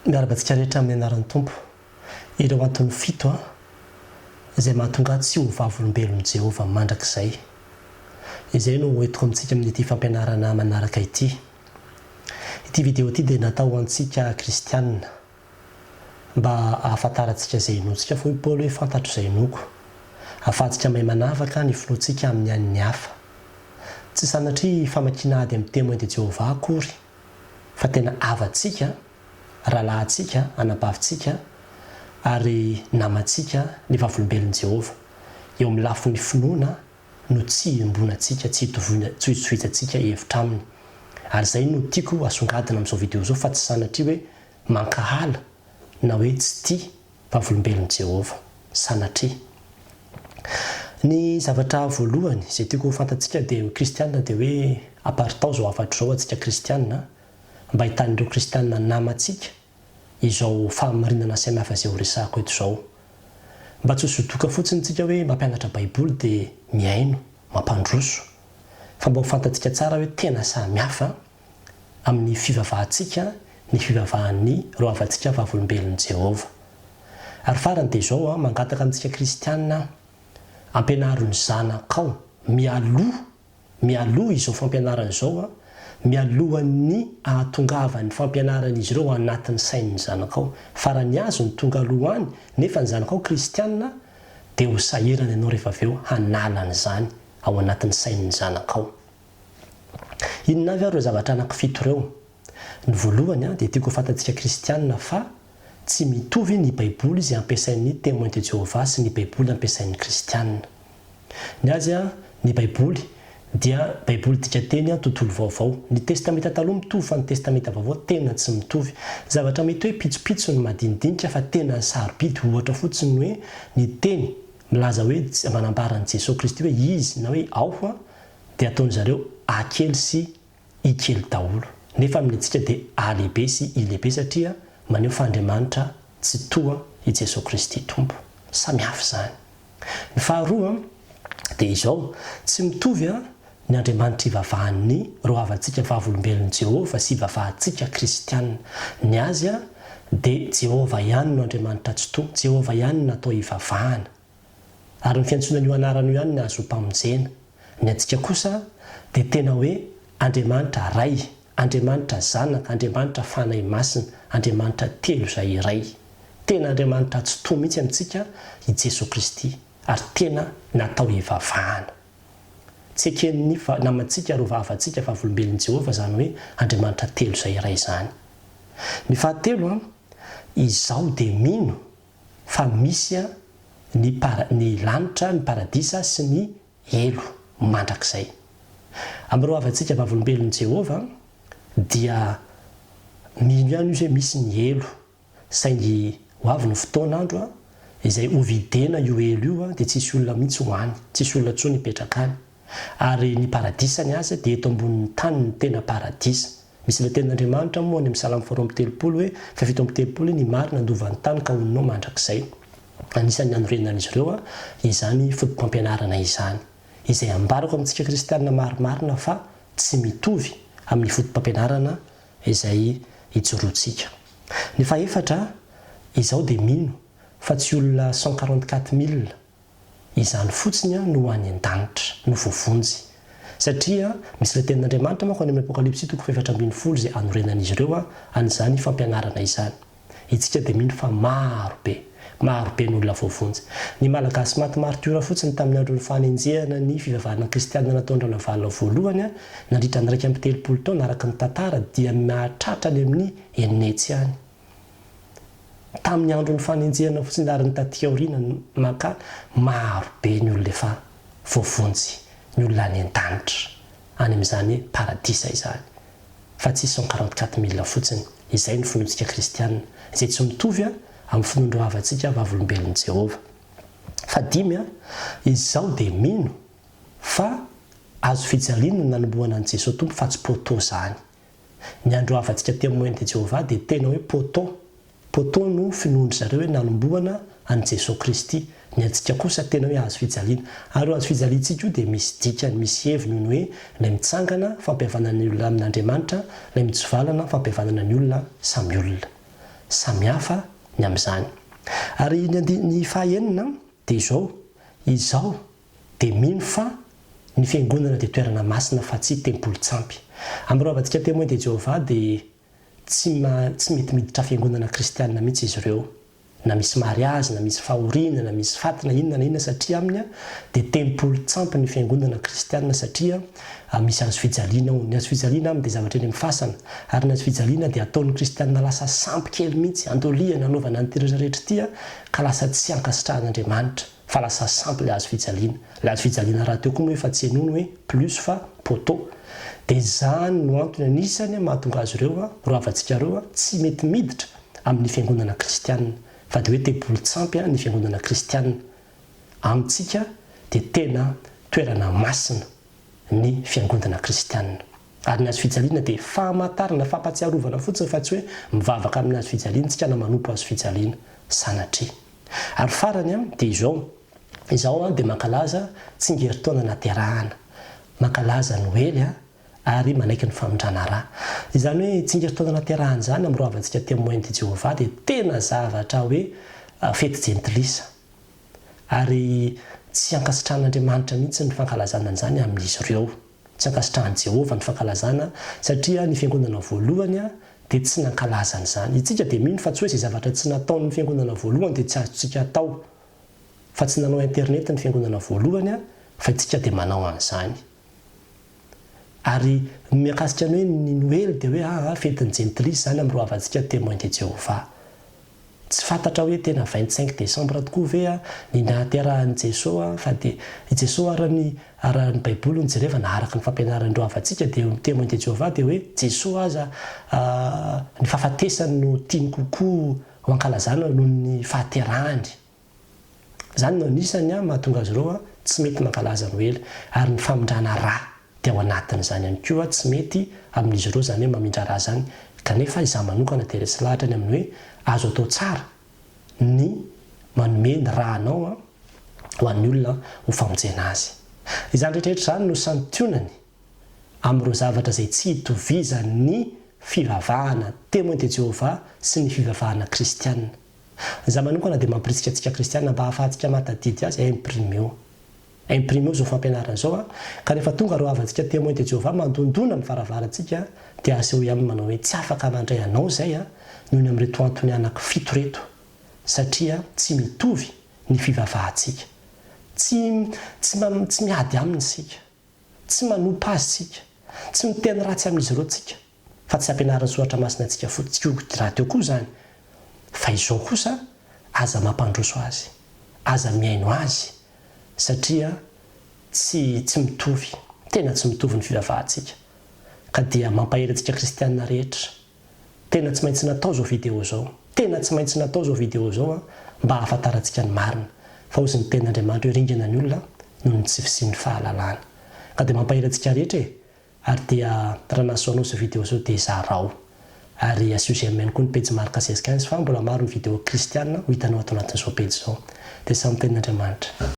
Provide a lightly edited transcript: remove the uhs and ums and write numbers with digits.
Miarahaba antsika rehetra amin'ny anaran'ny Tompo. Ireo antony fito izay mahatonga ahy tsy ho vavolombelon'i Jehovah mandrakizay. Izay no hoentiko amintsika amin'ity fampianarana manaraka ity. Ity video ity dia natao ho antsika kristiana mba hahafantarantsika izay inoantsika fa hoy Paoly hoe fantatro izay inoako. Ahafahantsika mahay manavaka ny finoantsika amin'ny an'ny hafa. Tsy sanatria famakiana ady amin'ny Témoins de Jéhovah akory fa tena havantsika, rahalahintsika, anabavintsika ary namantsika ny Vavolombelon'i Jehovah. Eo amin'ny lafiny finoana no tsy iombonantsika, tsy itoviantsika hevitra aminy. Ary izay no tiako asongadina amin'izao video izao fa tsy sanatria hoe mankahala na hoe tsy tia Vavolombelon'i Jehovah. Sanatria. Ny zavatra voalohany izay tiako ho fantatsika dia kristiana dia hoe aparitao izao hafatra izao antsika kristiana mba ahitan'ireo kristiana namantsika izao fahamarinana samihafa izay ho resahako eto izao. Mba tsy ho sodoka fotsiny tsika hoe mampianatra baiboly dia mihaino, mampandroso. Fa mba ho fantatsika tsara hoe tena samihafa amin'ny fivavahantsika ny fivavahan'ny ireo havantsika Vavolombelon'i Jehovah. Ary farany dia izao an, mangataka amintsika kristiana aho, ampianaro ny zanakao mialoha, mialoha izao fampianarana izao an, mialohan'ny ahatongavan'ny fampianaran'izy ireo anatin'ny sain'ny zanakao. Fa raha ny azy no tonga aloha any, nefa ny zanakao kristiana, dia ho sahirana ianao rehefa avy eo hanala an'izany ao anatin'ny sain'ny zanakao. Inona avy ary ireo zavatra anankifito ireo? Ny voalohany dia tiako ho fantatsika kristiana fa tsy mitovy ny baiboly izay ampiasain'ny Témoins de Jéhovah sy ny baiboly ampiasain'ny kristiana. Ny azy ny baiboly dia baiboly dikateny tontolo vaovao. Ny testamenta taloha mitovy fa ny testamenta vaovao tena tsy mitovy. Zavatra mety hoe pitsopitsony madinidinika fa tena sarobidy ohatra fotsiny ny hoe ny teny milaza hoe manambara an'i Jesoa Kristy hoe Izy na hoe Aho dia ataon-dry zareo A kely sy I kely daholo. Nefa amin'ny antsika dia A lehibe sy I lehibe satria maneho fa Andriamanitra tsy toa i Jesoa Kristy Tompo. Samy hafa izany. Ny faharoa dia izao, tsy mitovy ny Andriamanitra ivavahan'ny ireo havantsika Vavolombelon'i Jehovah sy ivavahantsika Kristiana. Ny azy dia Jehovah ihany no Andriamanitra Tsitoha, Jehovah ihany no natao hivavahana. Ary ny fiantsoana an'io anarana io ihany no ahazoam-pamonjena. Ny antsika kosa dia tena hoe Andriamanitra Ray, Andriamanitra Zanaka, Andriamanitra Fanahy Masina, Andriamanitra telo izay iray. Tena Andriamanitra Tsitoha mihitsy amintsika i Jesoa Kristy ary tena natao hivavahana. Tsy eken'ny namantsika ireo vahavantsika Vavolombelon'i Jehovah izany hoe Andriamanitra telo izay iray izany. Ny fahatelo, izaho dia mino fa misy ny para, ny lanitra, ny paradisa sy ny helo mandrakizay. Amin'ireo havantsika Vavolombelon'i Jehovah dia mino ihany izy hoe misy ny helo, saingy ho avy ny fotoana andro izay ho videna io helo io dia tsy hisy olona mihitsy ho any, tsy hisy olona intsony hipetraka any. Ary ny paradisany aza dia eto ambonin'ny tany no tena paradisa. Misy ilay tenin'Andriamanitra moa any amin'ny Salamo faharoa amby telopolo hoe, fahafito amby telopolo hoe, ny marina handova ny tany ka honina ao mandrakizay. Anisan'ny nanorenan'izy ireo izany fotopampianarana izany, izay ambarako amintsika kristiana marimarina fa tsy mitovy amin'ny fotopampianarana izay ijoroantsika. Ny fahefatra, izaho dia mino fa tsy olona 144 mille Izany fotsiny no ho any an-danitra, no voavonjy. Satria misy ilay tenin'Andriamanitra manko any amin'ny Apokalypsy toko faha-14 izay anorenan'izy ireo an'izany fampianarana izany. Itsika dia mino fa maro be, maro be ny olona voavonjy. Ny Malagasy maty martiora fotsiny tamin'ny andron'ny fanenjehana ny fivavahana kristianina nataon-dRanavalona voalohany nandritra ny 31 taona araka ny tantara dia mahatratra any amin'ny enina hetsy any. Tamin'ny andron'ny fanenjehana fotsiny ary ny taty aoriana maka maro be ny olona efa voavonjy, ny olona any an-danitra, any amin'izany paradisa izany, fa tsy 144 mille fotsiny. Izay no finoantsika kristiana, izay tsy mitovy amin'ny finoan'ireo havantsika Vavolombelon'i Jehovah. Fahadimy, izaho dia mino fa hazo fijaliana no nanombohana an'i Jesoa Tompo fa tsy poteau izany. Ny androavantsika Témoins de Jéhovah dia tena hoe poteau. Poteau no finoan-dry zareo hoe nanombohana an'i Jesoa Kristy. Ny antsika kosa tena hoe hazo fijaliana. Ary io hazo fijaliantsika io dia misy dikany, misy heviny io ny hoe ilay mitsangana, fampihavanana ny olona amin'Andriamanitra, ilay mitsivalana, fampihavanana ny olona samy olona. Samihafa ny amin'izany. Ary ny andininy fahaenina dia izao, Izaho dia mino fa ny fiangonana dia toerana masina fa tsy tempolin-tsampy. Amin'ireo havantsika Témoins de Jéhovah dia tsy tsy mety miditra fiangonana kristianina mihitsy izy ireo. Na misy mariazy, na misy fahoriana, na misy faty na inona na inona satria aminy dia tempolin-tsampy ny fiangonana kristianina satria misy hazo fijaliana ao. Ny hazo fijaliana aminy dia zavatra eny amin'ny fasana. Ary ny hazo fijaliana dia ataon'ny kristianina lasa sampy kely mihitsy, andoliana, anaovana an'ity rehetra rehetra ity ka lasa tsy ankasitrahan'Andriamanitra. Fa lasa sampy ilay hazo fijaliana. Ilay hazo fijaliana rahateo koa moa efa tsy henoina hoe plus fa poteau. Dia izany no antony anisany mahatonga azy ireo, ireo havantsika ireo, tsy mety miditra amin'ny fiangonana kristiana. Fa dia hoe tempolin-tsampy ny fiangonana kristiana. Amintsika dia tena toerana masina ny fiangonana kristiana. Ary ny hazo fijaliana dia famantarana, fampatsiarovana fotsiny fa tsy hoe mivavaka amin'ny hazo fijaliana isika na manompo hazo fijaliana. Sanatria. Ary farany an, dia izao, izaho an dia mankalaza tsingerin-taona naterahana, mankalaza Noely an, ary manaiky ny famindrana ra. Izany hoe tsingerin-taona naterahana izany amin'ireo havantsika Témoins de Jéhovah dia tena zavatra hoe fety jentilisa. Ary tsy ankasitrahan'Andriamanitra mihitsy ny fankalazana an'izany amin'izy ireo. Tsy ankasitrahan'i Jehovah ny fankalazana, satria ny fiangonana voalohany dia tsy nankalaza an'izany. Isika dia mino fa tsy hoe izay zavatra tsy nataon'ny fiangonana voalohany dia tsy azontsika atao. Fa tsy nanao internet ny fiangonana voalohany, fa isika dia manao an'izany. Ary ny mikasika ny hoe ny Noely dia hoe aa fetin'ny jentilisa izany amin'ireo havantsika Témoins de Jéhovah. Tsy fantatra hoe tena 25 décembre tokoa ve ny nahaterahan'i Jesoa fa dia i Jesoa ara ny ara ny baiboly no jerevana araka ny fampianaran'ireo havantsika dia ny Témoins de Jéhovah dia hoe Jesoa aza ny fahafatesany no tiany kokoa ho ankalazana noho ny fahaterahany. Izany no anisany mahatonga azy ireo tsy mety mankalaza Noely ary ny famindrana ra dia ao anatin'izany ihany koa tsy mety amin'izy ireo izany hoe mamindra ra izany kanefa izaho manokana dia resy lahatra ny amin'ny hoe azo atao tsara ny manome ny ra anao ho an'ny olona ho famonjena azy. Izany rehetra rehetra izany no santionany amin'ireo zavatra izay tsy itovizan'ny fivavahana Témoins de Jéhovah sy ny fivavahana kristiana. Izaho manokana dia mampirisika antsika kristiana mba hahafahantsika mahatadidy azy, imprimeo. Imprimeo izao fampianarana izao an, ka rehefa tonga ireo havantsika Témoins de Jéhovah mandondona amin'ny varavarantsika dia asehoy aminy manao hoe tsy afaka mandray anao izay an, noho ny amin'ireto antony anaky fito ireto, satria tsy mitovy ny fivavahantsika. Tsy tsy tsy miady aminy isika. Tsy manompa azy isika. Tsy miteny ratsy amin'izy ireo tsika. Fa tsy ampianarin'ny Soratra Masina antsika fotsiny rahateo koa izany. Fa izao kosa, aza mampandroso azy. Aza mihaino azy. Satria tsy tsy mitovy. Tena tsy mitovy ny fivavahantsika. Ka dia mampahery antsika kristiana rehetra. Tena tsy maintsy natao izao vidéo izao. Tena tsy maintsy natao izao vidéo izao an, mba hahafantarantsika ny marina. Fa hozy ny tenin'Andriamanitra hoe ringana ny olona noho ny tsy fisian'ny fahalalana. Ka dia mampahery antsika rehetra e! Ary dia raha nahasoa anao izao vidéo izao dia zarao. Ary asio j'aime ihany koa ny pejy Marc 16 15 fa mbola maro ny vidéo kristiana ho hitanao ato anatin'izao pejy izao. Dia samy tenin'Andriamanitra.